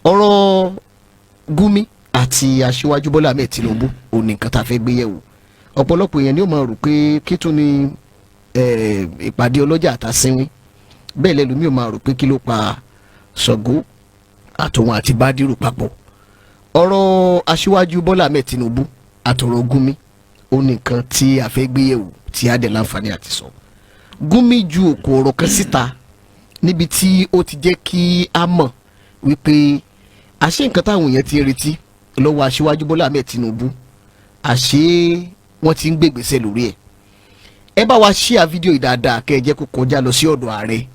Ọ̀rọ̀ Gumi àti Aṣíwájú Bọ́lá Ahmed Tinubu ò ní nǹkan tá a fẹ́ gbé yẹ̀wò. Ọ̀pọ̀lọpọ̀ èèyàn ni ó máa rò pé kí tún ni ìpàdé ọlọ́jà àtàsínwín bẹ́ẹ̀ lẹ́lòmíì ò máa rò pé kí ló pa Ṣàngó àtòun àti Bádírù papọ̀. Ọ̀rọ̀ Aṣíwájú Bọ́lá Ahmed Tinubu àtọ̀rọ̀ Gumi ó ní nǹkan tí a fẹ́ gbé yẹ̀wò tí a dẹ̀ láǹfààní àti sọ. Gumi ju òkú ọ̀rọ̀ kan síta níbi tí ó ti jẹ́ kí a mọ̀ wípé àṣé nǹkan táwọn èèyàn ti ń retí lọ́wọ́ Aṣíwájú Bọ́lá Ahmed Tinubu, àṣé wọ́n ti ń gbègbèsè lórí ẹ̀. Ẹ bá wa share fídíò yìí dáadáa, kẹ́ ẹ jẹ́ kó kọjá lọ sí ọ̀dọ̀ ààrẹ,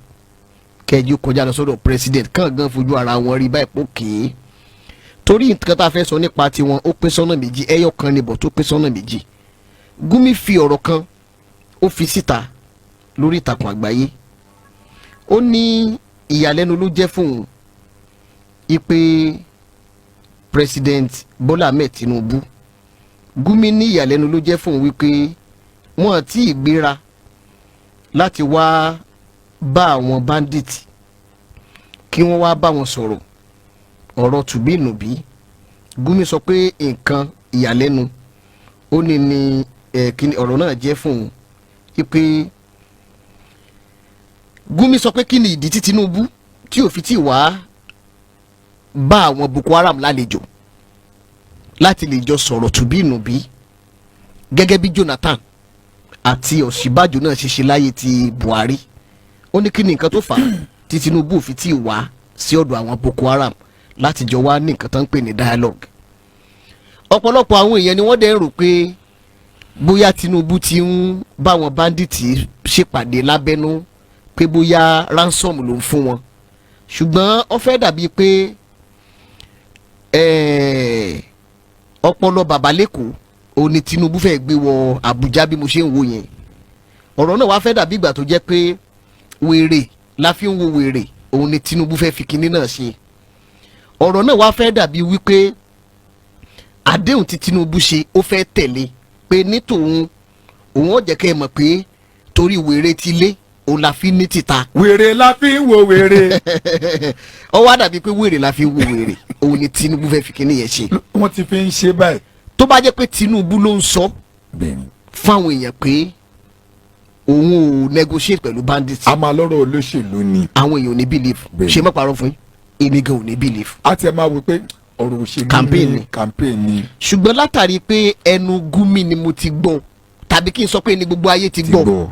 kẹ́ ẹ jẹ́ kó kọjá lọ sọ́dọ̀ president kàn gan fojú ara wọn rí báyìí pókè, torí nǹkan tá a fẹ́ sọ nípa tiwọn, ó pín sọ́nà méjì. Ẹyọ kan níbọ̀ tó pín sọ́nà méjì. Gumi fi ọ̀rọ̀ kan, ó fi síta lórí ìtàkùn àgbáyé. Ó ní ìyàlẹ́nu ló jẹ́ fóun ipe President Bola Ahmed Tinubu, Gumi ní ìyàlẹ́nu ló jẹ́ fóun wípé wọ́n ti gbéra láti wá bá àwọn bandit, kí wọ́n wá bá wọn sọ̀rọ̀ ọ̀rọ̀ tùbínùbí. Gumi sọ pé nǹkan ìyàlẹ́nu ó ní kíni ọ̀rọ̀ náà jẹ́ fóun wípé Gumi sọ pé kí ni ìdí tí Tinubu tí ò fi tí wá bá àwọn Boko Haram lálejò láti lè jọ sọ̀rọ̀ tùbínùbí, gẹ́gẹ́ bí Jonathan àti Ọ̀ṣínbàjò náà ṣe ṣe láyé ti Buhari. Ó ní kí ni nǹkan tó fà á tí Tinubu fi tí wá sí ọ̀dọ̀ àwọn Boko Haram láti jọ wá ní nǹkan tó ń pè ní dialogue. Ọ̀pọ̀lọpọ̀ àwọn èèyàn ni wọ́n dẹ̀ ń rò pé bóyá Tinubu ti ń bá wọn bandits ṣèpàdé lábẹ́nú, pé bóyá ransom ló ń fún wọn, ṣùgbọ́n ó fẹ́ dàbí pé ọpọlọ bàbá lẹ́kọ̀ọ́ òun ni Tinubu fẹ́ gbé wọ Àbújá. Bí mo ṣe ń wo yẹn, ọ̀rọ̀ náà wá fẹ́ dàbí ìgbà tó jẹ́ pé wèrè la fi ń wo wèrè, òun ni Tinubu fẹ́ fi kinní náà ṣe. Ọ̀rọ̀ náà wá fẹ́ dàbí wípé àdéhùn tí Tinubu ṣe, ó fẹ́ tẹ̀lé pé ní tòun, òun ó jẹ́ kẹ́ ẹ mọ̀ pé torí wèrè ti lé òun la fi ní títa. Wèrè la fi ń wo wèrè. Ó wá dàbí pé wèrè la fi ń wo wèrè, òun ni Tinubu fẹ́ fi kinní yẹn ṣe. Wọ́n ti fi ń ṣe báyìí. Tó bá jẹ́ pé Tinubu ló ń sọ fáwọn èèyàn pé òun ò negotiate pẹ̀lú bandits, A máa lọ́rọ̀ olóṣèlú ni. àwọn èèyàn ò ní believe. Ṣé má parọ́ fún yín, èmi gan ò ní believe. A ti ẹ̀ máa wò pé ọ̀rọ̀ òṣèlú Campaign ni. ni. Campaign ni. Ṣùgbọ́n látàrí pé ẹnu Gumi ni mo ti gbọ́, tàbí kí n sọ pé ní gbogbo ayé ti ti gbọ́, gbọ́.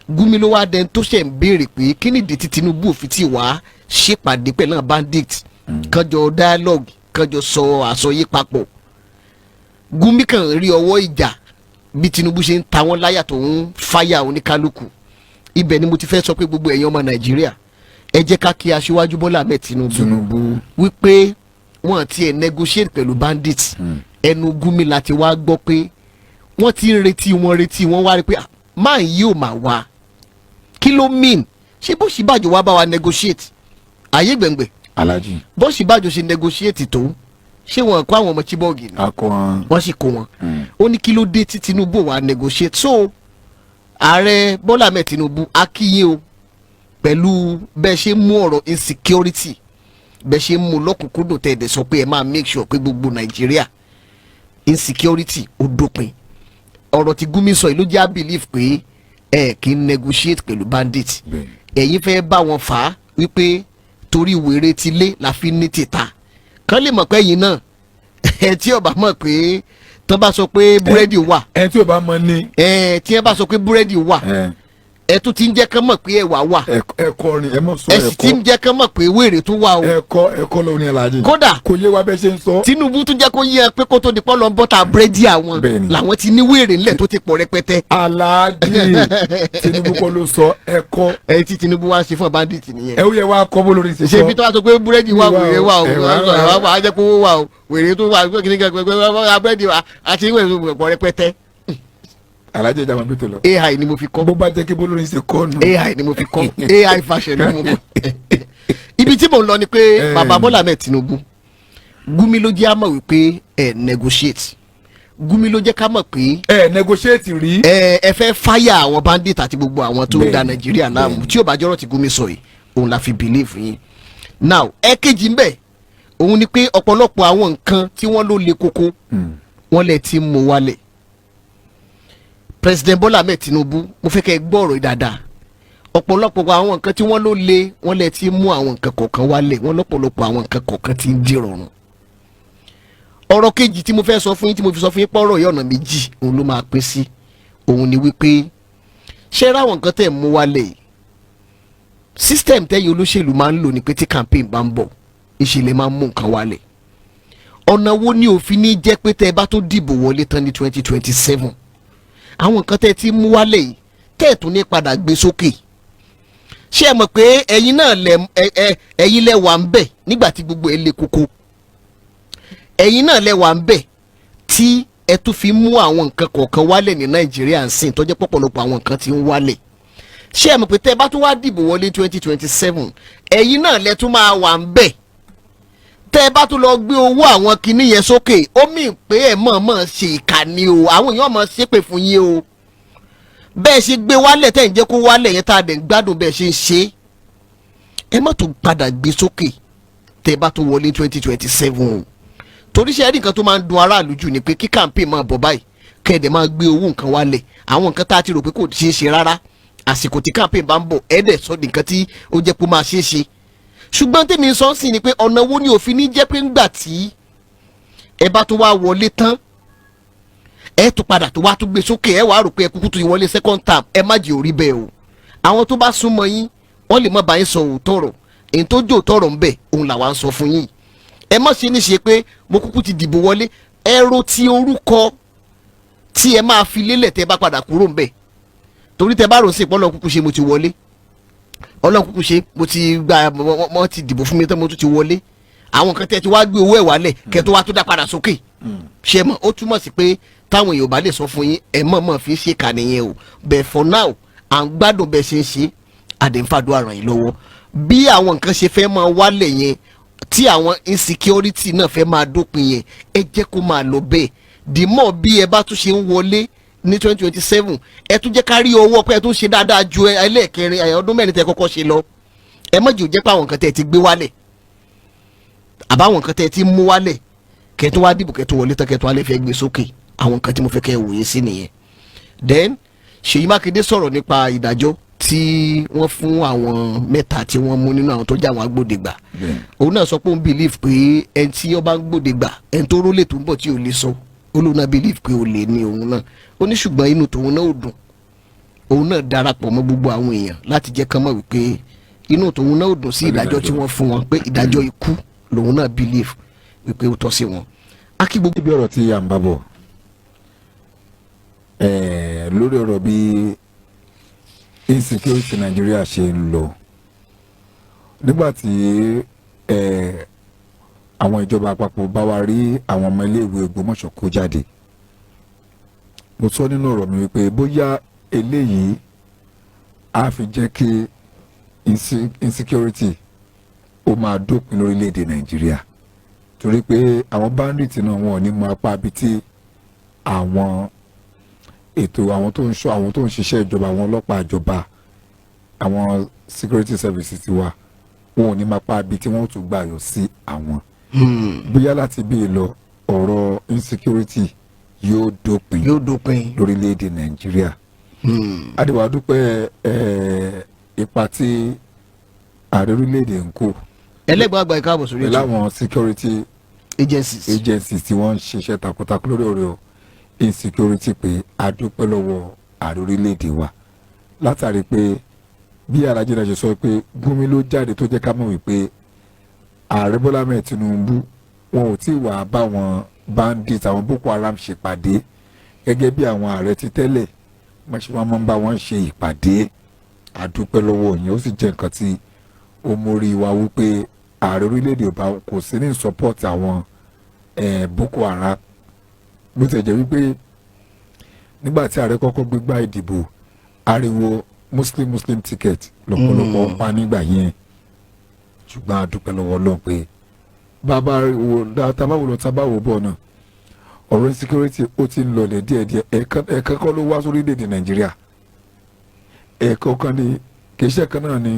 Gumi ló wá dẹni tó ṣẹ̀ ń béèrè pé kí nìdí tí Tinubu ò fi tí wá ṣèpàdé pẹ̀lú àwọn bandit, kánjọ dialogue, kánjọ sọ àsọyé papọ̀. Gumi kàn rí ọwọ́ ìjà bí Tinubu ṣe ń ta wọ́n láyà tó ń fáyà oníkálukú. Ibẹ̀ ni mo ti fẹ́ sọ pé gbogbo ẹ̀yin ọmọ Nàìjíríà, ẹ jẹ́ ká kí Aṣíwájú Bọ́lá Ahmed Tinubu Tinubu wípé wọ́n ti ẹ̀ negotiate pẹ̀lú bandits. Ẹnu Gumi láti wá gbọ́ pé wọ́n ti ń retí wọn, retí wọn, wá rí pé, ah, máa yí ò máa wá, kí ló mean? Ṣé bó Ṣíbàjò wá bá wa negotiate ayé gbẹ̀ngbẹ̀? Alhaji. Bó Ṣíbàjò ṣe negotiate tó, ṣé wọn kó àwọn ọmọ Chibok ni? Akọ wọn. Wọ́n sì kó wọn. Ó ní kí ló dé tí Tinubu wá negotiate? So Ààrẹ Bọ́lá Ahmed Tinubu, a kí yín o pẹ̀lú bẹ́ẹ̀ ṣe mú ọ̀rọ̀ insecurity, bẹ́ẹ̀ ṣe mú lọ́kùnkúndùn, tẹ́ ẹ̀ dẹ̀ sọ pé ẹ máa make sure pé gbogbo Nàìjíríà, insecurity ó dópin. Ọ̀rọ̀ tí Gumi sọ yìí ló jẹ́ á believe pé ẹ kì í negotiate pẹ̀lú bandit. Ẹ̀yin fẹ́ bá wọn fà á wípé torí wèrè ti lé la fi ní tìta, kán lè mọ̀ pé ẹ̀yin náà, ẹ tí ó bá mọ̀ pé tán bá sọ pé búrẹ́dì wà, Ẹni tí ò bá mọ ní. Ẹ tí ẹ bá sọ pé búrẹ́dì wà, ẹ tún ti ń jẹ́ kán mọ̀ pé ẹ̀wà wà. Ẹ̀kọ́ ni ẹ mọ̀ sọ. Ẹ sì ti ń ẹ̀kọ́ jẹ́ kán mọ̀ pé wèrè tún wà o. Ẹ̀kọ́ lórí Alhaji. Kódà kò yé wa bẹ́ẹ̀ ṣe ń sọ. Tinubu tún jẹ́ kó yé ẹ pé kó tó di pọ́ lọ ń bọ́ta búrẹ́dì àwọn làwọn ti ní wèrè ńlẹ̀ tó ti pọ̀ rẹpẹtẹ. Alhaji, Tinubu kọ́ ló sọ ẹ̀kọ́. Ẹ tí Tinubu wá ṣe fún bandit nìyẹn. Ẹ ó yẹ wá kọ́ bó lórí ṣe Ṣe sọ. ibi tó wá sọ pé búrẹ́dì wà, Wà o, wèrè wà o, ẹ̀wà wà. Ẹ̀wà wà á jẹ́ kó wà o, wèrè tó wà kí ni gbẹgbẹ búrẹ́dì wà àti wèrè tó pọ̀ rẹpẹtẹ. Alhaji, ẹja máa bí tó lọ. AI ni mo fi kọ́. Bó bá jẹ́ kí bó lórí ṣe kọ́ nù. AI ni mo fi kọ́, AI fashion ni mo kọ́. Ibi tí mò ń lọ ni pé bàbá Bọ́lá Ahmed Tinubu, Gumi ló jẹ́ á mọ̀ wípé ẹ negotiate. Gumi ló jẹ́ ká mọ̀ pé ẹ negotiate rí. Ẹ fẹ́ fáyà àwọn bandit àti gbogbo àwọn tó ń da Nàìjíríà láàmú. Tí ò bá jọ́rọ̀ tí Gumi sọ yìí, òun la fi believe yín. Now, ẹ̀kejì ń bẹ̀. Òun ni pé ọ̀pọ̀lọpọ̀ àwọn nǹkan tí wọ́n ló le koko, wọ́n lè ti mú wálẹ̀. President Bola Ahmed Tinubu, mo fẹ́ kẹ́ ẹ gbọ́ ọ̀rọ̀ yìí dáadáa. Ọ̀pọ̀lọpọ̀ àwọn nǹkan tí wọ́n ló le, wọ́n lè ti mú àwọn nǹkan kọ̀ọ̀kan wálẹ̀. Wọ́n lọ́pọ̀lọpọ̀ àwọn nǹkan kọ̀ọ̀kan ti ń dìrọ̀rùn. Ọ̀rọ̀ kejì tí mo fẹ́ sọ fún yín, tí mo fi sọ fún yín pọ̀rọ̀ yìí ọ̀nà méjì òun ló máa pín sí, òun ni wípé ṣé ráwọn nǹkan tẹ̀ mú wálẹ̀ yìí, system tẹ́yìn olóṣèlú máa ń lò ní pé tí campaign bá ń bọ̀, ìṣẹ̀lẹ̀ máa ń mú nǹkan wálẹ̀. Ọ̀nà wo ni òfin ní jẹ́ pé tẹ́ ẹ bá tó dìbò wọlé tán ní 2027, àwọn nǹkan tẹ́ ẹ ti mú wálẹ̀ yìí, tẹ́ ẹ tún ní padà gbé sókè? Ṣé ẹ mọ̀ pé ẹ̀yin náà lẹ ẹ ẹ ẹ̀yin lẹ wà ń bẹ̀ nígbà tí gbogbo ẹ le koko? Ẹ̀yin náà lẹ wà ń bẹ̀ tí ẹ tún fi mú àwọn nǹkan kọ̀ọ̀kan wálẹ̀ ní Nàìjíríà ń sìn, tó jẹ́ pọ̀pọ̀lọpọ̀ àwọn nǹkan tí ń wálẹ̀. Ṣé ẹ mọ̀ pé tẹ́ ẹ bá tún wá dìbò wọlé 2027, ẹ̀yin náà lẹ tún máa wà ń bẹ̀ tẹ́ ẹ bá tún lọ gbé owó àwọn kinní yẹn sókè? Ó mì pé ẹ mọ̀ọ́mọ̀ ṣe ìkànnì o. Àwọn èèyàn mọ̀ ṣépè fún yín o. Bẹ́ẹ̀ ṣe gbé wálẹ̀, tẹ́ ń jẹ́ kó wálẹ̀ yẹn, tá a dẹ̀ ń gbádùn bẹ́ẹ̀ ṣe ń ṣe é, ẹ má tún padà gbé sókè tẹ́ ẹ bá tún wọlé 2027 o. Torí ṣe rí, nǹkan tó máa ń dun aráàlú jù ni pé kí campaign máa bọ̀ báyìí, kẹ́ẹ̀dẹ̀ máa gbé owó nǹkan wálẹ̀, àwọn nǹkan tá a ti rò pé kò ṣeé ṣe rárá. Àsìkò tí campaign bá ń bọ̀, ẹ̀ẹ́dẹ̀ sọ di nǹkan tí ó jẹ́ pé ó máa ṣeé ṣe. Ṣùgbọ́n tèmi sọ sí ni pé ọ̀nà wo ni òfin ní jẹ́ pé ńgbà tí ẹ bá tún wá wọlé tán, ẹ tún padà tó wá tún gbé sókè? Ẹ wàá rò pé ẹ kúkú tún wọlé second term. Ẹ má jẹ́ orí bẹ́ẹ̀ o. Àwọn tó bá súnmọ́ yín, wọ́n lè má bá yín sọ òótọ́ ọ̀rọ̀. Èyí tó jẹ́ òótọ́ ọ̀rọ̀ ń bẹ, òun làwa ń sọ fún yín. Ẹ má ṣe ní ṣe pé mo kúkú ti dìbò wọlé. Ẹ ro ti orúkọ tí ẹ máa fi lélẹ̀ tẹ́ bá padà kúrò ń bẹ̀, torí tẹ́ bá rò sí ìpọ́nlọ́ kúkú ṣe mo ti wọlé, Ọlọ́run kúkú ṣe mo ti gba, mo ti dìbò fún mi tán, mo tún ti wọlé, àwọn kan tẹ́ ti wá gbé owó ẹ̀ wálẹ̀, kẹ́ tó wá tó dá padà sókè, ṣe mọ̀? Ó túmọ̀ sí pé táwọn èèyàn bá lè sọ fún yín, ẹ mọ̀ mọ̀ fi ṣe kà nìyẹn o. Bẹ́ẹ̀ for now, à ń gbádùn bẹ́ẹ̀ ṣe ń ṣe, àdéǹfàdúrà ràn yín lọ́wọ́. Bí àwọn nǹkan ṣe fẹ́ máa wálẹ̀ yẹn, tí àwọn insecurity náà fẹ́ máa dópin yẹn, ẹ jẹ́ kó máa lọ bẹ́ẹ̀. The more bí ẹ bá tún ṣe ń wọlé ní 2027, ẹ tún jẹ́ ká rí owó pé ẹ tún ṣe dáadáa ju ẹlẹ́ẹ̀kẹrin ọdún 4 tẹ́ kọ́kọ́ ṣe lọ. Ẹ má jẹ́ ò jẹ́ pé àwọn nǹkan tẹ́ ẹ ti gbé wálẹ̀, àbáwọn nǹkan tẹ́ ẹ ti mú wálẹ̀, kẹ́ tó wá dìbò, kẹ́ tó wọlé tán, kẹ́ tó wá lè fẹ́ gbé sókè. Àwọn nǹkan tí mo fẹ́ kẹ́ ẹ wòye sí nìyẹn. Then Ṣèyí Mákindé sọ̀rọ̀ nípa ìdájọ́ tí wọ́n fún àwọn mẹ́ta tí wọ́n mú nínú àwọn tó jẹ́ àwọn agbódegbà. Òun náà sọ pé òun believe pé ẹni tí ó bá ń gbódegbà, ẹni tó rólè tó ń bọ̀ tí ò lè sọ, ó lóun náà believe pé olè ní òun náà. Ó ní ṣùgbọ́n inú tòun náà ò dùn. Òun náà darapọ̀ mọ́ gbogbo àwọn èèyàn láti jẹ́ kán mọ̀ wípé inú tòun náà ò dùn sí ìdájọ́ tí wọ́n fún wọn, pé ìdájọ́ ikú lòun náà believe wípé ó tọ́ sí wọn. Akí gbogbo. Ibi ọ̀rọ̀ tí à ń bá bọ̀ lórí ọ̀rọ̀ bí insecurity Nàìjíríà ṣe ń lọ, nígbà tí àwọn ìjọba àpapọ̀ bá wa rí àwọn ọmọ iléèwé Ògbómọ̀ṣọ́ kó jáde, mo sọ nínú ọ̀rọ̀ mi wípé bóyá eléyìí á fi jẹ́ kí insecurity ó máa dópin lórílẹ̀‐èdè Nàìjíríà, torí pé àwọn bandits náà, wọn ò ní mọ apá ibi tí àwọn ètò àwọn tó ń ṣọ́, àwọn tó ń ṣiṣẹ́ ìjọba, àwọn ọlọ́pàá ìjọba, àwọn security services ti wà, wọn ò ní máa pa ibi tí wọ́n tún gbà yọ sí àwọn. Bóyá láti bí lọ, ọ̀rọ̀ insecurity yóò dópin yóò dópin lórílẹ̀‐èdè Nàìjíríà. Adéwà dúpẹ́ ipa tí ààrẹ orílẹ̀‐èdè ń kó Ẹlẹ́gbàá àgbà, ìkáàbọ̀ sórí pẹ̀lú ètò. Àwọn security agencies. Agencies tí wọ́n ń ṣiṣẹ́ takuntakun lórí ọ̀rọ̀ insecurity, pé a dúpẹ́ lọ́wọ́ ààrẹ orílẹ̀‐èdè wa, látàrí pé bí Alhaji náà ṣe sọ pé Gumi ló jáde tó jẹ́ ká mọ̀ wípé ààrẹ Bọ́lá Ahmed Tinubu, wọn ò tí ì wá bá wọn bandits, àwọn Boko Haram ṣèpàdé gẹ́gẹ́ bí àwọn ààrẹ ti tẹ́lẹ̀ wọ́n ṣe, wọ́n máa ń bá wọn ṣe ìpàdé. A dúpẹ́ lọ́wọ́ yẹn. Ó sì jẹ́ nǹkan tí ó mórí wa wípé ààrẹ orílẹ̀-èdè ọba kò sí ní support àwọn Boko Haram, bó ti jẹ́ wípé nígbà tí ààrẹ kọ́kọ́ gbégbá ìdìbò, ariwo Muslim Muslim ticket lọ́pọ̀lọpọ̀ ń pa nígbà yẹn. Ṣùgbọ́n a dúpẹ́ lọ́wọ́ Ọlọ́run pé bàbá wo tábà wò lọ, tábà wò bọ̀ náà, ọ̀rọ̀ insecurity ó ti ń lọlẹ̀ díẹ̀díẹ̀. Ẹ̀ẹ̀kan kọ́ ló wá sórílẹ̀-èdè Nàìjíríà, ẹ̀ẹ̀kan kan ní, kì í ṣe ẹ̀kan náà ni.